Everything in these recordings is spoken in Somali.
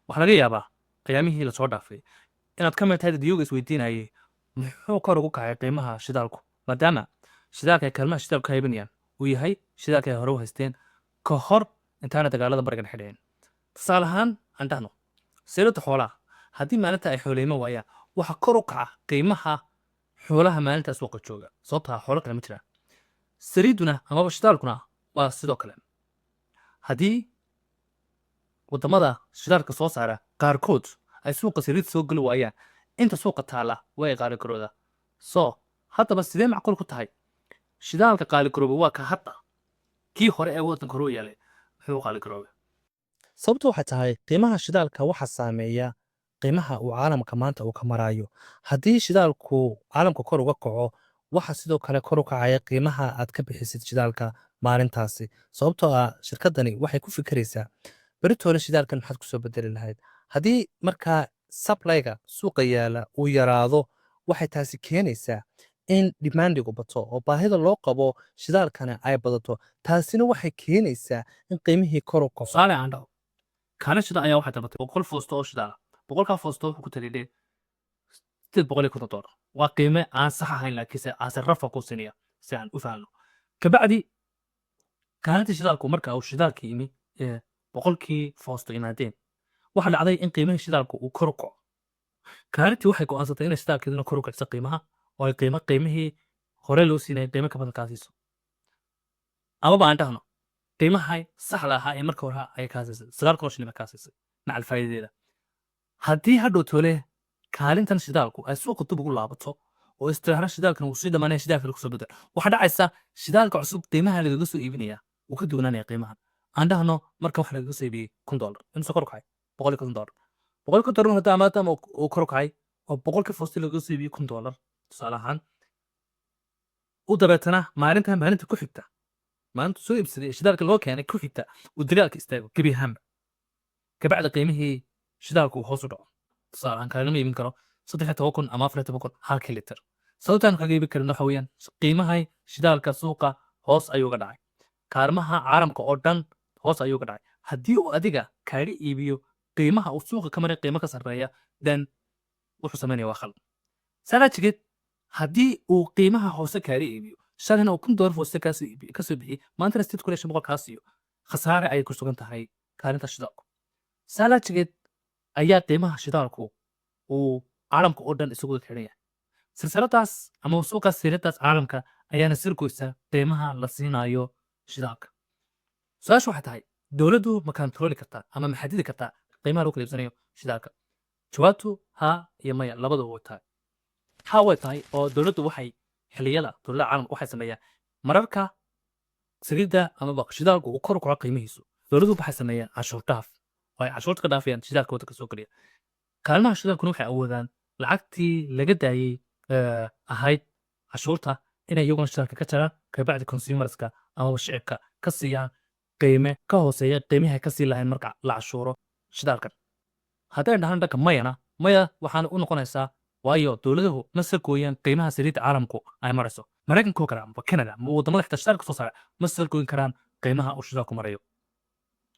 Waxaa laga yaabaa qiyaamihii lasoo dhaafay inaad ka mid tahay dadyoga isweydiinayay muxuu kor ugu kacay qiimaha shidaalku, maadaama shidaalka ay kaalmaha shidaalku ka iibinayaan uu yahay shidaalka ay hore u haysteen ka hor intaana dagaalada Bariga Dhexe dhicin. Tusaale ahaan, aan dhahno seylada xoolaha, haddii maalinta ay xooleymo waayaan, waxaa kor u kaca qiimaha xoolaha maalinta suuqa jooga, sababtaa xoolo kale ma jiraan. Saliiduna amaba shidaalkuna waa sidoo kale. Haddii waddamada shidaalka soo saara qaarkood ay suuqa saliid soo geli waayaan, inta suuqa taalla way qaaligarooda. So haddaba sidee macquul ku tahay shidaalka qaaligarooba waa ka hadda, kii hore ee waddanka hore u yaalay muxuu qaaligaroobay? Sababtu waxay tahay qiimaha shidaalka waxa saameeya qiimaha uu caalamka maanta uu ka marayo. Haddii shidaalku caalamka kor uga kaco, waxa sidoo kale kor u kacaya qiimaha aad ka bixisid shidaalka maalintaasi, sababtoo ah shirkadani waxay ku fikiraysaa beritoole shidaalkan maxaad kusoo bedeli lahayd. Haddii markaa supplyga suuqa yaala uu yaraado, waxay taasi keenaysaa in demandigu bato oo baahida loo qabo shidaalkana ay badato. Taasina waxay keenaysaa in qiimihii kor u kaco. Tusaale aan dhaho, kaalin shidaal ayaa waxay dalbatay 100 foosto oo shidaala. 100-kaa foosto wuxuu ku taliyay $850. Waa qiime aan sax ahayn, laakiinse aase rafa ku siinaya si aan u fahanno. Kabacdi kaalinta shidaalku marka uu shidaalka yimi ee 100-kii foosto yimaadeen, waxaa dhacday in qiimihii shidaalku uu kor u kaco. Kaalintii waxay go'aansatay inay shidaalkeeduna kor u kiciso qiimaha oo ay qiimihii hore loo siinayay qiimo ka badan kaa siiso, amaba aan dhahno qiimaha saxda ahaa ee marka hore ay kaa siisay, 9,000 oo shilin bay kaa siisay macal faa'iidadeeda. Haddii hadhow tole kaalintan shidaalku ay suuqa dib ugu laabato oo istiraahdo shidaalkan wuu sii dhamaanaya, shidaalka lagu soo bedel, waxaa dhacaysa shidaalka cusub qiimaha lagaga soo iibinaya wuu ka duwanaanaya qiimahan. Aan dhahno marka waxa lagaga soo iibiyey $1,000, intuu kor u kacay $150. $150 hadda maadaama uu kor u kacay oo 100-kii foosti lagaga soo iibiyey $1,000 tusaale ahaan, u dabeetana maalinta maalinta ku xigta, maalinta soo iibsaday ee shidaalka loo keenay ku xigta, uu dagaalka istaago gebi ahaanba, kabacdi qiimihii shidaalku uu hoos u dhaco. Tusaale ahaan, kaalama iibin karo 13,000 ama 14,000 halkii litir. Sababtaan kaga iibin karin waxa weeyaan qiimahay shidaalka suuqa hoos ayuu ga dhacay, kaalmaha caalamka oo dhan hoos ayuu ga dhacay. Haddii uu adiga kaaga iibiyo qiimaha uu suuqa ka maray qiimo ka sarreeya, then wuxuu samaynaya waa khalad. Saa jigeed, haddii uu qiimaha hoose kaaga iibiyo, shalayna uu $1,000 hoose kasoo bixiyey, maantana 8500 kaa siiyo, khasaare ayay ku sugan tahay kaalinta shidaalku. Saa jigeed ayaa qiimaha shidaalku uu caalamka oo dhan isugu xidhan yahay. Silsiladaas ama suuqa siradaas caalamka ayaana sirgoysa qiimaha la siinayo shidaalka. Su-aashu waxay tahay, dowladdu ma kantarooli kartaa ama ma xadidi kartaa qiimaha lagu kala iibsanayo shidaalka? Jawaabtu haa iyo maya labaduba way tahay. Haa, way tahay, oo dowladdu waxay xilliyada dowladda caalamka waxay sameeyaan mararka saliidda amaba shidaalku uu kor u kaco qiimihiisu, dowladdu waxay sameeyaan canshuur dhaaf oo ay canshuurta ka dhaafayaan shidaalka waddanka soo geliya. Kaalmaha shidaalkuna waxay awoodaan lacagtii laga daayey ahayd cashuurta inay iyaguna shidaalka ka jaraan, kabacdi consumerska amaba shicibka ka siiyaan qiime ka hooseeya qiimaha ay ka sii lahayn marka la cashuuro shidaalkan. Hadday dhahaan dhanka mayana, maya waxaana u noqonaysaa, waayo dowladuhu ma sargooyaan qiimaha saliidda caalamku ay marayso. Maraykanka oo kale amba Canada ama waddamada xitaa shidaalka soo saara ma sargooyin karaan qiimaha uu shidaalku marayo.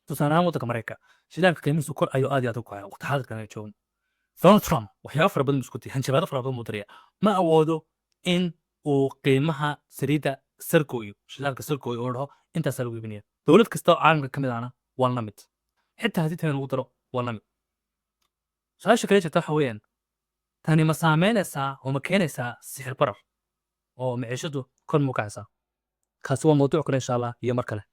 Tusaale ahaan, waddanka Maraykanka shidaalka qiimihiisu kor ayuu aad iyo aad u kacay waqti xaadirkan ay joogno. Donald Trump waxyaabo fara badan buu isku dayay, hanjabaado fara badan buu diraya. Ma awoodo in uu qiimaha saliidda sargooyo, shidaalka sargooyo oo dhaho intaasaa lagu iibinaya. Dowlad kasta oo caalamka ka mid ahna waa la mid, xitaa haddii tani lagu daro waa la mid. Su-aasha kale jirta waxa weeyaan, tani ma saameynaysaa oo ma keenaysaa sixir barar oo maciishadu kor ma u kacaysaa? Kaasi waa mawduuc kale, insha Allah, iyo mar kale.